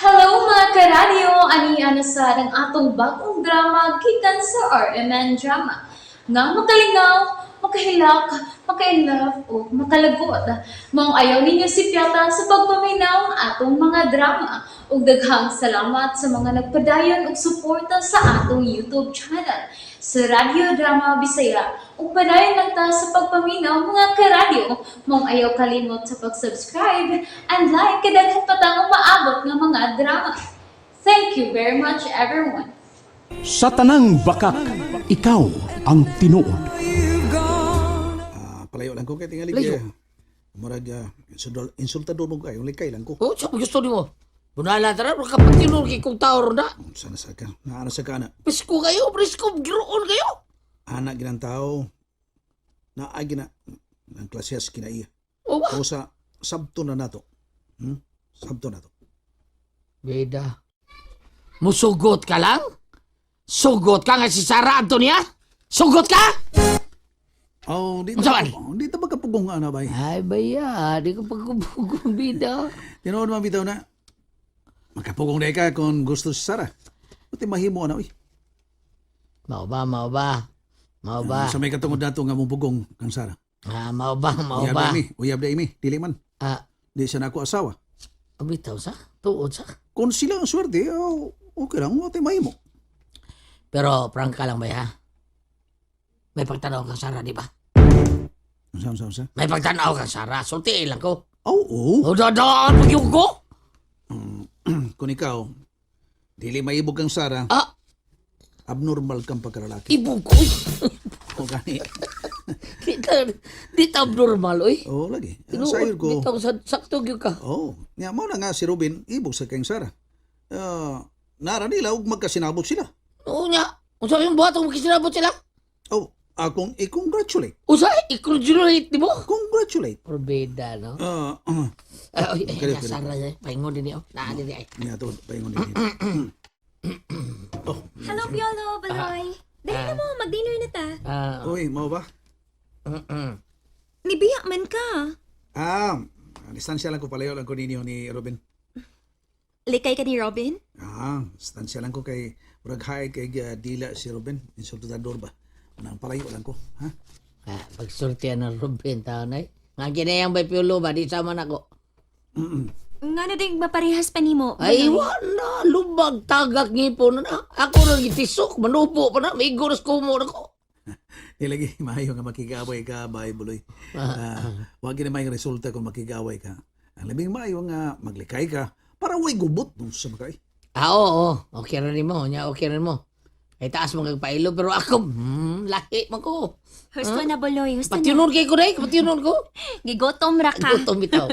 Hello, mga karadyo! Ani na sa ang atong bagong drama gikan sa RMN Drama. Nga makalingaw, makahilak, maka-inlove o makalagot. Maong ayaw ninyo sipyata sa pagpaminaw ang atong mga drama. Ug daghang salamat sa mga nagpadayon og suporta sa atong YouTube channel sa Radyo Drama Bisaya. Ug padayon lang ta sa pagpaminaw, mga karadyo. Maong ayaw kalimot sa pag-subscribe and like kay daghan pa tang umaabot nga mga drama. Thank you very much, everyone. Sa tanang bakak, ikaw ang tinuod. Ah, palayo lang ko kay tingali Layo. kay murag insultador mo kayo, likay lang ko. Oh, sa gusto nimo. Bunala tara, baka patinur kay kong tao ron na. Sana sa ka, naano sa ka na. Presko kayo, presko, giroon kayo. Ana ginang tao na ay gina ng klasiyas kinaiya. O ba? O sa sabto na nato. Sabto na to. Beda. Musugot ka lang? Sugot ka nga si Sara Antonia? Sugot ka? Oh, di Unsa ta man? oh, di ta magkapugong ana bay. Ay, baya, di ko pagkupugong, bida. Tinuod man bitaw na. Magkapugong day ka kung gusto si Sara. Buti mahimo ana oy. Mao ba, mao ba? Mao ba? Sa may katungod nato nga mupugong kang Sara. Ah, mao ba, mao Uyab ba? day mi, uyab day mi, dili man. Ah, Di siya na ako asawa. bitaw sa? Tuod sa? Kung sila ang swerte, oh, okay lang, buti mahimo. Pero, prangka lang ba, ha? May pagtanaw kang Sara, di ba? Unsa, unsa, unsa? May pagtanaw kang Sara, sultiin lang ko. Oh, oo. O, dadaan pag yung ko? Kung ikaw, dili maibog kang Sara, Ah, abnormal kang pagkalalaki. ibog ko. Uy. O gani. Di ta abnormal, oy. Oo, lagi. Tinuod, Sayo ko. di ta sakto gyud ka. Oo. Nga, mao na nga si Ruben, ibog sa kang Sara. Nara nila, ug magkasinabot sila. Oo nya. Unsa yung buhat kung magkisinabot sila? Oh, akong i-congratulate. Usa, i-congratulate di mo? Congratulate. Probeda, no? Ah, Ay, ay, Kali, ay, kali. Sara, eh. Paingon din niyo. Naa din ay. Niya to, paingon din. Oh, Hello, Piolo, Baloy. Dali na mo, mag-dinner na ta. Ah, Uy, mao ba? Nibiya man ka. Ah, distansya lang ko, palayo lang ko ninyo ni Ruben. Likay ka ni Robin? Ah, distansya lang ko kay murag haid kay dila si Ruben, insultador ba? Nang palayo lang ko, ha? Ah, pagsultian ng Ruben taon ay. Nga kinayang bay Piolo ba, di sama nako. Nga na ding maparehas pa nimo. Ay, Baloy. wala. Lubag, tagak, ngipon na na. Ako nang gitisok, manubo pa na. May guras kumo na ko. Di lagi maayo nga makigaway ka, bay buloy. Ah, wag gid may resulta kung makigaway ka. Ang labing maayo nga maglikay ka para way gubot nung sa makay. Ah, oo, oo. Okay ra nimo, nya okay ra nimo. Ay taas mo kag pailo pero ako lahi man ko. Husto na, Baloy. Husto na. Patiunon kay ko dai, patiunon ko. Gigotom ra ka. Gutom bitaw.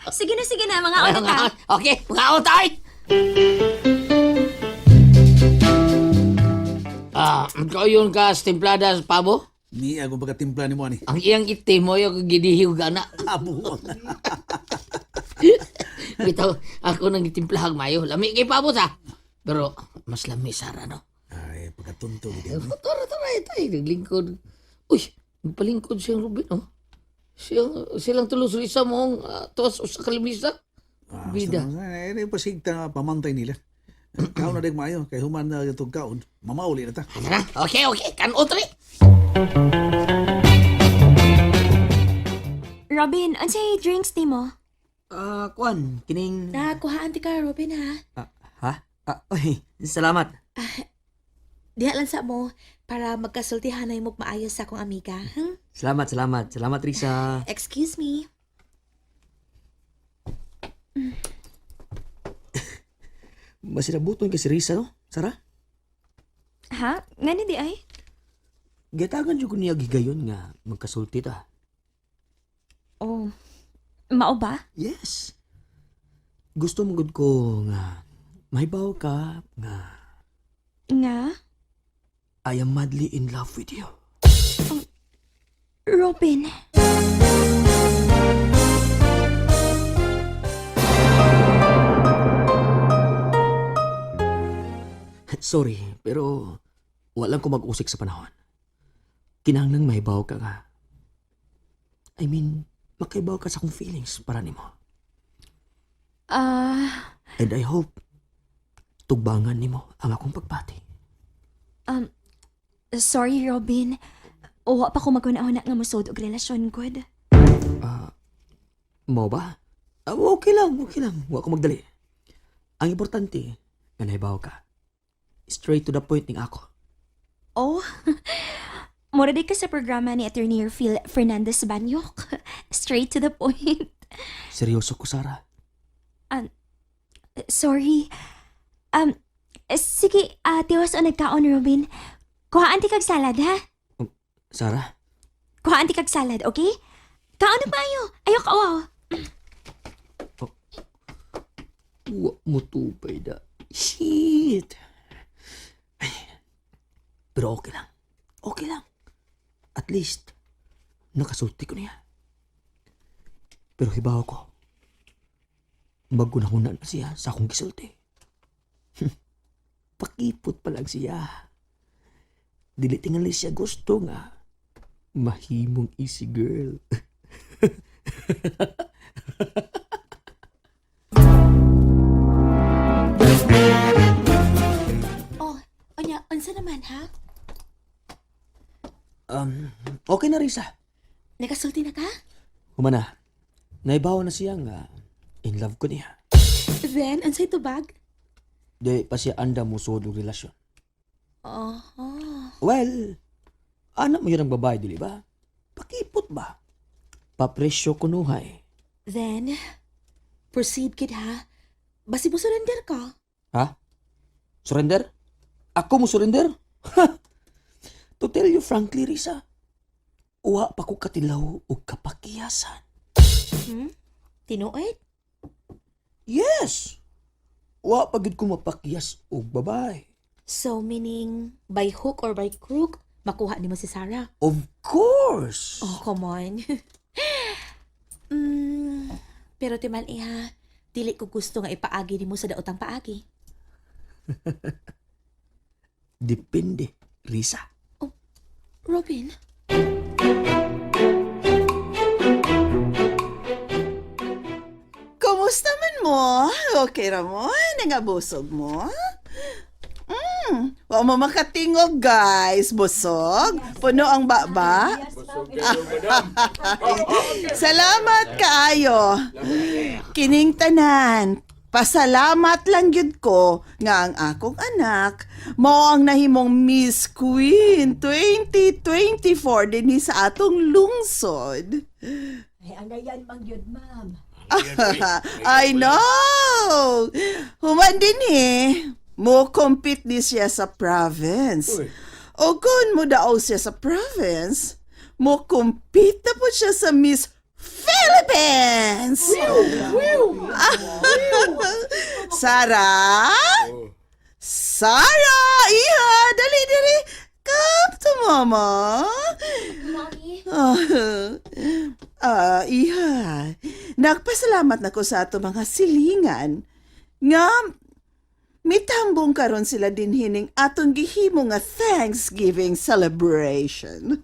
Sige na, mga una ta. Okay, mga tay. Ah, kayon ka sa timplada sa pabo. Ni ako pagkatimpla nimo ani. Ang iyang itim mo yung gidihig ana. Abo. Bitaw ako nang gitimplahag mayo. Lami kay pabo sa. Pero mas lami sara no. Ay, pagkatunto gid. Eh, tara, tara, ito ay, naglingkod. Uy, nagpalingkod siyang Ruben, oh. Siyang, silang tulos sa mong tuwas sa kalimisa. Ah, Bida. Eh, ni pasigta pamantay nila. Kaon na dig maayo kay human na itong kaon, mamauli na ta. Tara, okay, okay, kanot rin. Robin, unsay drinks nimo? Ah, kuan, kining Nakuhaan ti ka, Robin, ha? Ah, ha? Ah, oy, salamat. Diha lang sa mo para magkasultihanay mo maayos sa akong amiga. Salamat, salamat. Salamat, Risa. Excuse me. Masinabuton kay si Risa, no? Sara? Ha? Nga ni di ay? Gatagan jud ko niya gigayon nga magkasulti ta. Oh. Mao ba? Yes. Gusto mo gud ko nga mahibaw ka nga Nga? I am madly in love with you. Robin. Sorry, pero walang ko mag-usik sa panahon. Kinahanglang mahibaw ka nga. I mean, makaibaw ka sa akong feelings para nimo. Ah, And I hope Tugbangan nimo ang akong pagbati. Sorry, Robin. Wa pa ko maghuna-huna nga mosud og relasyon gud. Mao ba? Ah, okay lang, okay lang. Wa ko magdali. Ang importante, nga nahibaw ka. Straight to the point ning ako. Oh. Mura di ka sa programa ni Attorney Phil Fernandez Banyok. Straight to the point. Seryoso ko, Sarah. Sorry. Sige, tiwas o nagkaon, Robin. Kuhaan ti kag salad, ha? Sarah, Kuhaan ti kag salad, okay? Kaon na pa ayo. Ayo ka, wow. wa mo tubay da. Shit! Ay, pero okay lang. Okay lang. At least, nakasulti ko niya. Pero hibaw ko, magunahuna na siya sa akong gisulti. Pakipot pa lang siya. Dili tingali siya gusto nga mahimong easy girl. Oh, onya, unsa naman ha? Okay na, Risa. Nakasulti na ka? Humana, naibaw na siya nga in love ko niya. Then, unsay tubag? Di pa siya anda mo og relasyon. Oh, Well, anak mo yun ang babae, dili ba? Pakipot ba? Papresyo kunuhay. Then, proceed kid ha. Basi mo surrender ka. Ha? Surrender? Ako mo surrender? Ha! To tell you frankly, Risa, uwa pa ko katilaw og kapakiyasan. Tinuod? Yes! Wa pa gid ko mapakiyas og babae. So, meaning, by hook or by crook, makuha nimo si Sarah. Of course! Oh, come on. Pero timan iha, dili ko gusto nga ipaagi nimo sa daotang paagi. Depende, Risa. Robin? Kumusta man mo? Okay ra mo? Nangabusog mo? Wa mo makatingog, guys. Busog? Puno ang baba? Salamat kaayo. Kining tanan. Pasalamat lang gyud ko nga ang akong anak mao ang nahimong Miss Queen 2024 dinhi sa atong lungsod. Ay, angayan mang yun, ma'am. I know! Human din eh. Mo compete ni siya sa province. O kung mo daw siya sa province, mo compete na po siya sa Miss Philippines! Sarah? Sarah! Iha! Dali, dali! Come to mama! Mommy. Ah, iha. Nagpasalamat na ko sa ato mga silingan. Nga, mitambong karon sila dinhining atong gihimo nga Thanksgiving celebration.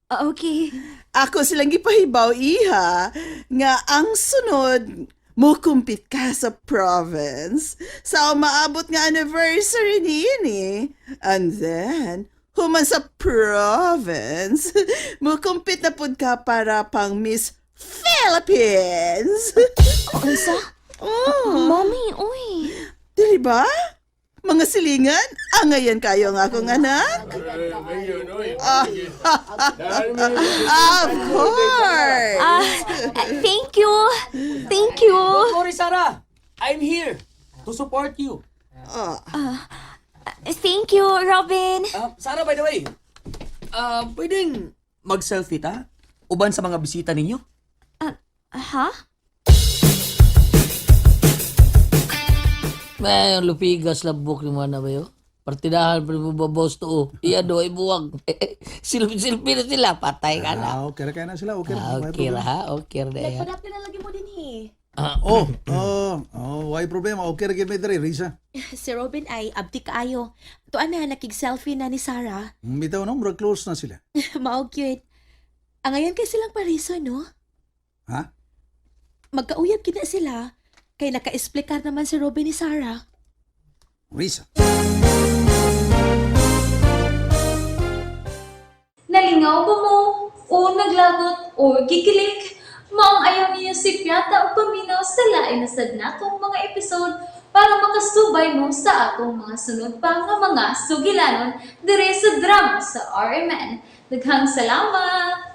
Okay. Ako silang gipahibaw, iha, nga ang sunod, mukumpit ka sa province sa umaabot nga anniversary niini. And then, human sa province, mukumpit na pud ka para pang Miss Philippines. Unsa? Oh, Mommy, uy. dili ba? Mga silingan, angayan kayo ang akong anak. Of course! Ah, thank you. Thank you. Don't worry, Sarah! I'm here to support you. Thank you, Robin. Sarah, by the way, pwedeng mag-selfie ta? Uban sa mga bisita ninyo? Ha? May lupigas labok ni mga na ba yun? Partidahan pa mo ba boss to? Oh. Iya do ay buwag. Silpi-silpi na sila. Patay ka na. Ah, okay ra kaya na sila. Okay ra. Ah, Why okay problema? ra ha? Okay ra ya. Nagpadapti na lagi mo din eh. Oh, why problema? Okay ra gyud may diri, Risa. Si Robin ay abdi kaayo. Tuan na, nakig-selfie na ni Sarah. Bitaw no, murag close na sila. Mao cute. Angayan kay silang pariso, no? Ha? Magkauyab kina sila. Kay naka-explicar naman si Robin ni Sarah. Risa. Nalingaw ba mo? O naglagot o gikilig? Maong ayaw niyo si Piata o paminaw sa lain na sad natong mga episode para makasubay mo sa atong mga sunod pa nga mga sugilanon dire sa drama sa RMN. Daghang salamat!